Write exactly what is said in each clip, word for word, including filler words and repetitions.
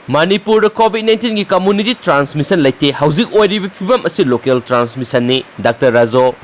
ꯃꯅꯤꯄꯨꯔꯗ COVID nineteenꯒꯤ community transmission ꯂꯩꯇꯦ꯫ ꯍꯧꯖꯤꯛ ꯑꯣꯏꯔꯤꯕ ꯐꯤꯕꯝ ꯑꯁꯤ local transmissionꯅꯤ꯫ ꯗꯥꯛꯇꯔ ꯔꯥꯖꯣ꯫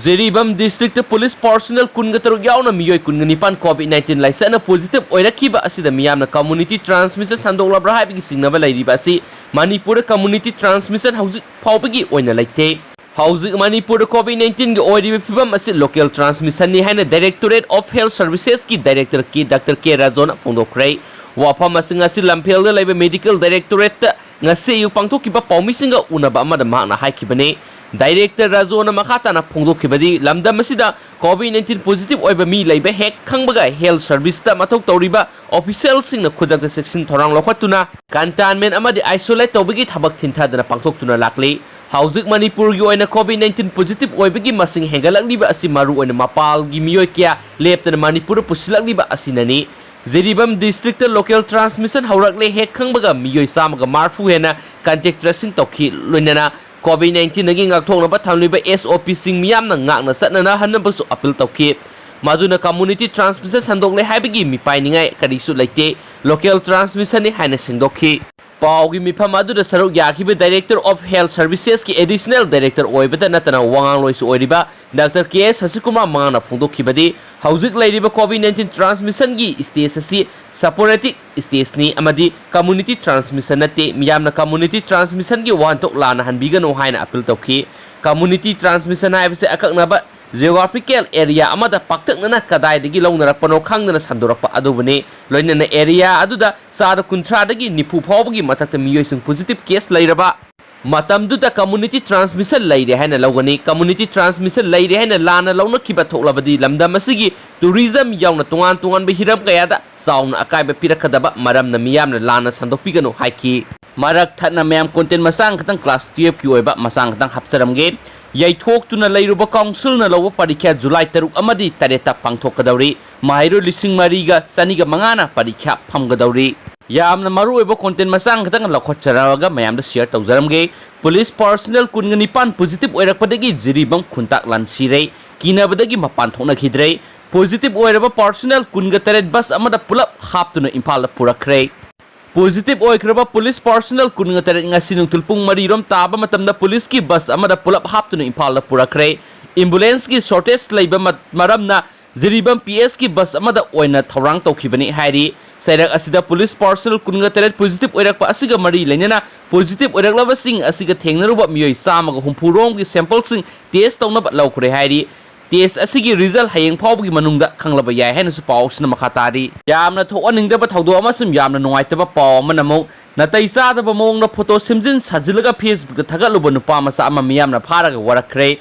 ꯖꯤꯔꯤꯕꯥꯝ districtꯇ police personnel ꯀꯨꯟꯒ ꯇꯔꯨꯛ ꯌꯥꯎꯅ ꯃꯤꯑꯣꯏ ꯀꯨꯟꯒ ꯅꯤꯄꯥꯟ COVID nineteen ꯂꯥꯏꯆꯠꯅ positive ꯑꯣꯏꯔꯛꯈꯤꯕ ꯑꯁꯤꯗ ꯃꯤꯌꯥꯝꯅ community transmission ꯁꯟꯗꯣꯛꯂꯕ꯭ꯔꯥ ꯍꯥꯏꯕꯒꯤ ꯆꯤꯡꯅꯕ ꯂꯩꯔꯤꯕ ꯑꯁꯤ ꯃꯅꯤꯄꯨꯔꯗ community transmission ꯍꯧꯖꯤꯛ ꯐꯥꯎꯕꯒꯤ ꯑꯣꯏꯅ ꯂꯩꯇꯦ꯫ ꯍꯧꯖꯤꯛ ꯃꯅꯤꯄꯨꯔꯗ COVID nineteenꯒꯤ ꯑꯣꯏꯔꯤꯕ ꯐꯤꯕꯝ ꯑꯁꯤ local transmissionꯅꯤ ꯍꯥꯏꯅ Directorate of Health Servicesꯀꯤ director ꯀꯦ, ꯗꯥꯛꯇꯔ ꯀꯦ ꯔꯥꯖꯣꯅ ꯐꯣꯡꯗꯣꯛꯈ꯭ꯔꯦ꯫ ꯋꯥꯐꯝ ꯑꯁꯤꯡ ꯑꯁꯤ ꯂꯝꯐꯦꯜꯗ ꯂꯩꯕ medical directorateꯇ ꯉꯁꯤ ꯑꯌꯨꯛ ꯄꯥꯡꯊꯣꯛꯈꯤꯕ ꯄꯥꯎꯃꯤꯁꯤꯡꯒ ꯎꯅꯕ ꯑꯃꯗ ꯃꯍꯥꯛꯅ ꯍꯥꯏꯈꯤꯕꯅꯤ꯫ Director ꯔꯥꯖꯣꯅ ꯃꯈꯥ ꯇꯥꯅ ꯐꯣꯡꯗꯣꯛꯈꯤꯕꯗꯤ, ꯂꯝꯗꯝ ꯑꯁꯤꯗ COVID nineteen positive ꯑꯣꯏꯕ ꯃꯤ ꯂꯩꯕ ꯍꯦꯛ ꯈꯪꯕꯒ health serviceꯇ ꯃꯊꯧ ꯇꯧꯔꯤꯕ officialꯁꯤꯡꯅ ꯈꯨꯗꯛꯇ ꯆꯦꯛꯁꯤꯟ ꯊꯧꯔꯥꯡ ꯂꯧꯈꯠꯇꯨꯅ containment ꯑꯃꯗꯤ isolate ꯇꯧꯕꯒꯤ ꯊꯕꯛ ꯊꯤꯟꯊꯗꯅ ꯄꯥꯡꯊꯣꯛꯇꯨꯅ ꯂꯥꯛꯂꯤ꯫ ꯍꯧꯖꯤꯛ ꯃꯅꯤꯄꯨꯔꯒꯤ ꯑꯣꯏꯅ COVID nineteen positive ꯑꯣꯏꯕꯒꯤ ꯃꯁꯤꯡ ꯍꯦꯟꯒꯠꯂꯛꯂꯤꯕ ꯑꯁꯤ ꯃꯔꯨꯑꯣꯏꯅ ꯃꯄꯥꯜꯒꯤ ꯃꯤꯑꯣꯏ ꯀꯌꯥ ꯂꯦꯞꯇꯅ ꯃꯅꯤꯄꯨꯔꯗ ꯄꯨꯁꯤꯜꯂꯛꯂꯤꯕ ꯑꯁꯤꯅꯅꯤ꯫ ꯖꯤꯔꯤꯕꯥꯝ districtꯇ local transmission ꯍꯧꯔꯛꯂꯦ ꯍꯦꯛ ꯈꯪꯕꯒ ꯃꯤꯑꯣꯏ ꯆꯥꯝꯃꯒ ꯃꯔꯤꯐꯨ ꯍꯦꯟꯅ contact tracing ꯇꯧꯈꯤ꯫ ꯂꯣꯏꯅꯅ COVID nineteenꯗꯒꯤ ꯉꯥꯛꯊꯣꯛꯅꯕ ꯊꯝꯂꯤꯕ SOPꯁꯤꯡ ꯃꯤꯌꯥꯝꯅ ꯉꯥꯛꯅ ꯆꯠꯅꯅꯍꯟꯅꯕꯁꯨ appeal ꯇꯧꯈꯤ꯫ ꯃꯗꯨꯅ community transmission ꯁꯟꯗꯣꯛꯂꯦ ꯍꯥꯏꯕꯒꯤ ꯃꯤꯄꯥꯏꯅꯤꯡꯉꯥꯏ ꯀꯔꯤꯁꯨ ꯂꯩꯇꯦ, local transmissionꯅꯤ ꯍꯥꯏꯅ ꯁꯦꯡꯗꯣꯛꯈꯤ꯫ ꯄꯥꯎꯒꯤ ꯃꯤꯐꯝ ꯑꯗꯨꯗ ꯁꯔꯨꯛ ꯌꯥꯈꯤꯕ Director of Health Servicesꯀꯤ additional director ꯑꯣꯏꯕꯇ ꯅꯠꯇꯅ ꯋꯥꯉꯥꯡꯂꯣꯏꯁꯨ ꯑꯣꯏꯔꯤꯕ ꯗꯥꯛꯇꯔ ꯀꯦ ꯑꯦꯁ ꯁꯁꯤꯀꯨꯃꯥꯔ ꯃꯉꯥꯡꯅ ꯐꯣꯡꯗꯣꯛꯈꯤꯕꯗꯤ, ꯍꯧꯖꯤꯛ ꯂꯩꯔꯤꯕ COVID nineteen transmissionꯒꯤ stage ꯑꯁꯤ sporadic stageꯅꯤ ꯑꯃꯗꯤ community transmission ꯅꯠꯇꯦ, ꯃꯤꯌꯥꯝꯅ community transmissionꯒꯤ ꯋꯥꯍꯟꯊꯣꯛ ꯂꯥꯟꯅ ꯍꯟꯕꯤꯒꯅꯨ ꯍꯥꯏꯅ appeal ꯇꯧꯈꯤ꯫ Community transmission ꯍꯥꯏꯕꯁꯤ ꯑꯀꯛꯅꯕ geographical area ꯑꯃꯗ ꯄꯥꯛꯇꯛꯅꯅ ꯀꯗꯥꯏꯗꯒꯤ ꯂꯧꯅꯔꯛꯄꯅꯣ ꯈꯪꯗꯅ ꯁꯟꯗꯣꯔꯛꯄ ꯑꯗꯨꯕꯨꯅꯤ꯫ ꯂꯣꯏꯅꯅ area ꯑꯗꯨꯗ ꯆꯥꯗ ꯀꯨꯟꯊ꯭ꯔꯥꯗꯒꯤ ꯅꯤꯐꯨ ꯐꯥꯎꯕꯒꯤ ꯃꯊꯛꯇ ꯃꯤꯑꯣꯏꯁꯤꯡ positive case ꯂꯩꯔꯕ ꯃꯇꯝꯗꯨꯗ community transmission ꯂꯩꯔꯦ ꯍꯥꯏꯅ ꯂꯧꯒꯅꯤ꯫ Community transmission ꯂꯩꯔꯦ ꯍꯥꯏꯅ ꯂꯥꯟꯅ ꯂꯧꯅꯈꯤꯕ ꯊꯣꯛꯂꯕꯗꯤ ꯂꯝꯗꯝ ꯑꯁꯤꯒꯤ tourism ꯌꯥꯎꯅ ꯇꯣꯉꯥꯟ ꯇꯣꯉꯥꯟꯕ ꯍꯤꯔꯝ ꯀꯌꯥꯗ ꯆꯥꯎꯅ ꯑꯀꯥꯏꯕ ꯄꯤꯔꯛꯀꯗꯕ ꯃꯔꯝꯅ ꯃꯤꯌꯥꯝꯅ ꯂꯥꯟꯅ ꯁꯟꯗꯣꯛꯄꯤꯒꯅꯨ ꯍꯥꯏꯈꯤ꯫ ꯃꯔꯛ ꯊꯠꯅ ꯃꯌꯥꯝ content ꯃꯆꯥ ꯈꯛꯇꯪ class twelveꯀꯤ ꯑꯣꯏꯕ ꯃꯆꯥ ꯈꯛꯇꯪ ꯍꯥꯞꯆꯔꯝꯒꯦ꯫ ꯌꯩꯊꯣꯛꯇꯨꯅ ꯂꯩꯔꯨꯕ councilꯅ ꯂꯧꯕ ꯄꯔꯤꯈ꯭ꯌꯥ July ꯇꯔꯨꯛ ꯑꯃꯗꯤ ꯇꯔꯦꯠꯇ ꯄꯥꯡꯊꯣꯛꯀꯗꯧꯔꯤ꯫ ꯃꯍꯩꯔꯣꯏ ꯂꯤꯁꯤꯡ ꯃꯔꯤꯒ ꯆꯅꯤꯒ ꯃꯉꯥꯅ ꯄꯔꯤꯈ꯭ꯌꯥ ꯐꯝꯒꯗꯧꯔꯤ꯫ ꯌꯥꯝꯅ ꯃꯔꯨꯑꯣꯏꯕ content ꯃꯆꯥ ꯈꯛꯇꯪ ꯂꯧꯈꯠꯆꯔꯒ ꯃꯌꯥꯝꯗ share ꯇꯧꯖꯔꯝꯒꯦ꯫ Police personnel ꯀꯨꯟꯒ ꯅꯤꯄꯥꯟ positive ꯑꯣꯏꯔꯛꯄꯗꯒꯤ ꯖꯤꯔꯤꯕꯥꯝ ꯈꯨꯟꯇꯥꯛ ꯂꯥꯟꯁꯤꯔꯦ꯫ ꯀꯤꯅꯕꯗꯒꯤ ꯃꯄꯥꯟ ꯊꯣꯛꯅꯈꯤꯗ꯭ꯔꯦ꯫ Positive ꯑꯣꯏꯔꯕ personnel ꯀꯨꯟꯒ ꯇꯔꯦꯠ bus ꯑꯃꯗ ꯄꯨꯂꯞ ꯍꯥꯞꯇꯨꯅ ꯏꯝꯐꯥꯜꯗ ꯄꯨꯔꯛꯈ꯭ꯔꯦ꯫ Positive ꯑꯣꯏꯈ꯭ꯔꯕ police personnel ꯀꯨꯟꯒ ꯇꯔꯦꯠ ꯉꯁꯤ ꯅꯨꯡꯊꯤꯜ ꯄꯨꯡ ꯃꯔꯤ ꯔꯣꯝ ꯇꯥꯕ ꯃꯇꯝꯗ police ꯀꯤ bus ꯑꯃꯗ ꯄꯨꯂꯞ ꯍꯥꯞꯇꯨꯅ ꯏꯝꯐꯥꯜꯗ ꯄꯨꯔꯛꯈ꯭ꯔꯦ꯫ Ambulance ꯀꯤ shortage ꯂꯩꯕ ꯃ-, ꯃꯔꯝꯅ ꯖꯤꯔꯤꯕꯥꯝ P S ꯀꯤ bus ꯑꯃꯗ ꯑꯣꯏꯅ ꯊꯧꯔꯥꯡ ꯇꯧꯈꯤꯕꯅꯤ ꯍꯥꯏꯔꯤ꯫ ꯆꯩꯔꯛ ꯑꯁꯤꯗ police personnel ꯀꯨꯟꯒ ꯇꯔꯦꯠ positive ꯑꯣꯏꯔꯛꯄ ꯑꯁꯤꯒ ꯃꯔꯤ ꯂꯩꯅꯅ positive ꯑꯣꯏꯔꯛꯂꯕꯁꯤꯡ ꯑꯁꯤꯒ ꯊꯦꯡꯅꯔꯨꯕ ꯃꯤꯑꯣꯏ ꯆꯥꯝꯃꯒ ꯍꯨꯝꯐꯨ ꯔꯣꯝꯒꯤ sample ꯁꯤꯡ test ꯇꯧꯅꯕ ꯂꯧꯈ꯭ꯔꯦ ꯍꯥꯏꯔꯤ꯫ Test ꯑꯁꯤꯒꯤ result ꯍꯌꯦꯡ ꯐꯥꯎꯕꯒꯤ ꯃꯅꯨꯡꯗ ꯈꯪꯂꯕ ꯌꯥꯏ ꯍꯥꯏꯅꯁꯨ ꯄꯥꯎꯁꯤꯅ ꯃꯈꯥ ꯇꯥꯔꯤ꯫ ꯌꯥꯝꯅ ꯊꯣꯛꯍꯟꯅꯤꯡꯗꯕ ꯊꯧꯗꯣꯛ ꯑꯃꯁꯨꯡ ꯌꯥꯝꯅ ꯅꯨꯡꯉꯥꯏꯇꯕ ꯄꯥꯎ ꯑꯃꯅ ꯑꯃꯨꯛ ꯅꯥꯇꯩ ꯆꯥꯗꯕ ꯃꯑꯣꯡꯗ photo ꯁꯦꯝꯖꯤꯟ ꯁꯥꯖꯤꯜꯂꯒ Facebook ꯇ ꯊꯥꯒꯠꯂꯨꯕ ꯅꯨꯄꯥ ꯃꯆꯥ ꯑꯃ ꯃꯤꯌꯥꯝꯅ ꯐꯥꯔꯒ ꯋꯥꯔꯛꯈ꯭ꯔꯦ꯫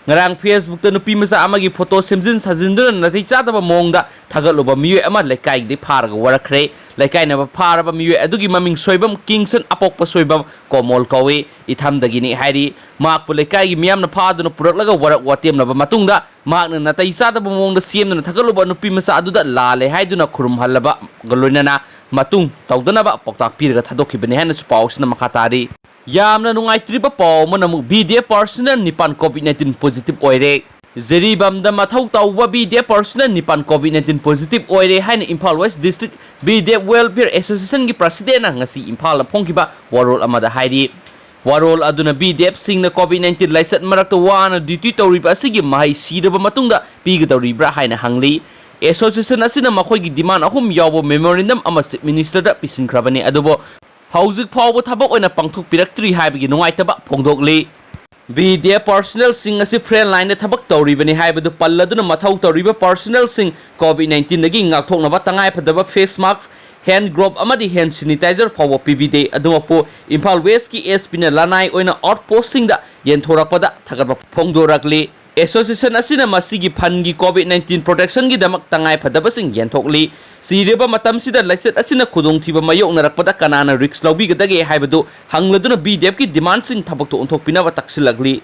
ꯉꯔꯥꯡ Facebook ꯇ ꯅꯨꯄꯤ ꯃꯆꯥ ꯑꯃꯒꯤ photo ꯁꯦꯝꯖꯤꯟ ꯁꯥꯖꯤꯟꯗꯨꯅ ꯅꯥꯇꯩ ꯆꯥꯗꯕ ꯃꯑꯣꯡꯗ ꯊꯥꯒꯠꯂꯨꯕ ꯃꯤꯑꯣꯏ ꯑꯃ ꯂꯩꯀꯥꯏꯒꯤꯗꯤ ꯐꯥꯔꯒ ꯋꯥꯔꯛꯈ꯭ꯔꯦ꯫ ꯂꯩꯀꯥꯏꯅ ꯐꯥꯔꯕ ꯃꯤꯑꯣꯏ ꯑꯗꯨꯒꯤ ꯃꯃꯤꯡ ꯁꯣꯏꯕꯝ ꯀꯤꯡꯁꯟ, ꯑꯄꯣꯛꯄ ꯁꯣꯏꯕꯝ, ꯀꯣꯃꯣꯜ ꯀꯧꯏ꯫ ꯏꯊꯝꯗꯒꯤꯅꯤ ꯍꯥꯏꯔꯤ꯫ ꯃꯍꯥꯛꯄꯨ ꯂꯩꯀꯥꯏꯒꯤ ꯃꯤꯌꯥꯝꯅ ꯐꯥꯗꯨꯅ ꯄꯨꯔꯛꯂꯒ ꯋꯥꯔꯛ ꯋꯥꯇꯦꯝꯂꯕ ꯃꯇꯨꯡꯗ ꯃꯍꯥꯛꯅ ꯅꯥꯇꯩ ꯆꯥꯗꯕ ꯃꯑꯣꯡꯗ ꯁꯦꯝꯗꯨꯅ ꯊꯥꯒꯠꯂꯨꯕ ꯅꯨꯄꯤ ꯃꯆꯥ ꯑꯗꯨꯗ ꯂꯥꯜꯂꯦ ꯍꯥꯏꯗꯨꯅ ꯈꯨꯔꯨꯝꯍꯜꯂꯕꯒ ꯂꯣꯏꯅꯅ ꯃꯇꯨꯡ ꯇꯧꯗꯅꯕ ꯄꯥꯎꯇꯥꯛ ꯄꯤꯔꯒ ꯊꯥꯗꯣꯛꯈꯤꯕꯅꯤ ꯍꯥꯏꯅꯁꯨ ꯄꯥꯎꯁꯤꯅ ꯃꯈꯥ ꯇꯥꯔꯤ꯫ ꯌꯥꯝꯅ ꯅꯨꯡꯉꯥꯏꯇ꯭ꯔꯤꯕ ꯄꯥꯎ ꯑꯃꯅ ꯑꯃꯨꯛ B D F personnel ꯅꯤꯄꯥꯟ COVID nineteen positive ꯑꯣꯏꯔꯦ꯫ ꯖꯤꯔꯤꯕꯥꯝꯗ ꯃꯊꯧ ꯇꯧꯕ B D F personnel ꯅꯤꯄꯥꯟ COVID nineteen positive ꯑꯣꯏꯔꯦ ꯍꯥꯏꯅ Imphal West District B D F Welfare Association ꯒꯤ president ꯅ ꯉꯁꯤ ꯏꯝꯐꯥꯜꯗ ꯐꯣꯡꯈꯤꯕ ꯋꯥꯔꯣꯜ ꯑꯃꯗ ꯍꯥꯏꯔꯤ꯫ ꯋꯥꯔꯣꯜ ꯑꯗꯨꯅ B D F ꯁꯤꯡꯅ COVID nineteen ꯂꯥꯏꯆꯠ ꯃꯔꯛꯇ ꯋꯥꯅ duty ꯇꯧꯔꯤꯕ ꯑꯁꯤꯒꯤ ꯃꯍꯩ ꯁꯤꯔꯕ ꯃꯇꯨꯡꯗ ꯄꯤꯒꯗꯧꯔꯤꯕ꯭ꯔꯥ ꯍꯥꯏꯅ ꯍꯪꯂꯤ꯫ Association ꯑꯁꯤꯅ ꯃꯈꯣꯏꯒꯤ demand ꯑꯍꯨꯝ ꯌꯥꯎꯕ memorandum ꯑꯃ Chief Minister ꯗ ꯄꯤꯁꯤꯟꯈ꯭ꯔꯕꯅꯤ, ꯑꯗꯨꯕꯨ ꯍꯧꯖꯤꯛ ꯐꯥꯎꯕ ꯊꯕꯛ ꯑꯣꯏꯅ ꯄꯥꯡꯊꯣꯛꯄꯤꯔꯛꯇ꯭ꯔꯤ ꯍꯥꯏꯕꯒꯤ ꯅꯨꯡꯉꯥꯏꯇꯕ ꯐꯣꯡꯗꯣꯛꯂꯤ꯫ B D F personnel ꯁꯤꯡ ꯑꯁꯤ front line ꯗ ꯊꯕꯛ ꯇꯧꯔꯤꯕꯅꯤ ꯍꯥꯏꯕꯗꯨ ꯄꯜꯂꯗꯨꯅ ꯃꯊꯧ ꯇꯧꯔꯤꯕ personnel ꯁꯤꯡ COVID nineteen ꯗꯒꯤ ꯉꯥꯛꯊꯣꯛꯅꯕ ꯇꯉꯥꯏꯐꯗꯕ face mask, hand glove ꯑꯃꯗꯤ hand sanitizer ꯐꯥꯎꯕ ꯄꯤꯕꯤꯗꯦ꯫ ꯑꯗꯨꯃꯛꯄꯨ ꯏꯝꯐꯥꯜ West ꯀꯤ S P ꯅ ꯂꯅꯥꯏ ꯑꯣꯏꯅ outpost ꯁꯤꯡꯗ ꯌꯦꯟꯊꯣꯔꯛꯄꯗ ꯊꯥꯒꯠꯄ ꯐꯣꯡꯗꯣꯔꯛꯂꯤ꯫ Association ꯑꯁꯤꯅ ꯃꯁꯤꯒꯤ fund ꯒꯤ COVID nineteen protection ꯒꯤꯗꯃꯛ ꯇꯉꯥꯏꯐꯗꯕꯁꯤꯡ ꯌꯦꯟꯊꯣꯛꯂꯤ꯫ ꯁꯤꯔꯤꯕ ꯃꯇꯝꯁꯤꯗ ꯂꯥꯏꯆꯠ ꯑꯁꯤꯅ ꯈꯨꯗꯣꯡꯊꯤꯕ ꯃꯥꯌꯣꯛꯅꯔꯛꯄꯗ ꯀꯅꯥꯅ risk ꯂꯧꯕꯤꯒꯗꯒꯦ ꯍꯥꯏꯕꯗꯨ ꯍꯪꯂꯗꯨꯅ B D F ꯀꯤ demand ꯁꯤꯡ ꯊꯕꯛꯇ ꯑꯣꯟꯊꯣꯛꯄꯤꯅꯕ ꯇꯛꯁꯤꯜꯂꯛꯂꯤ꯫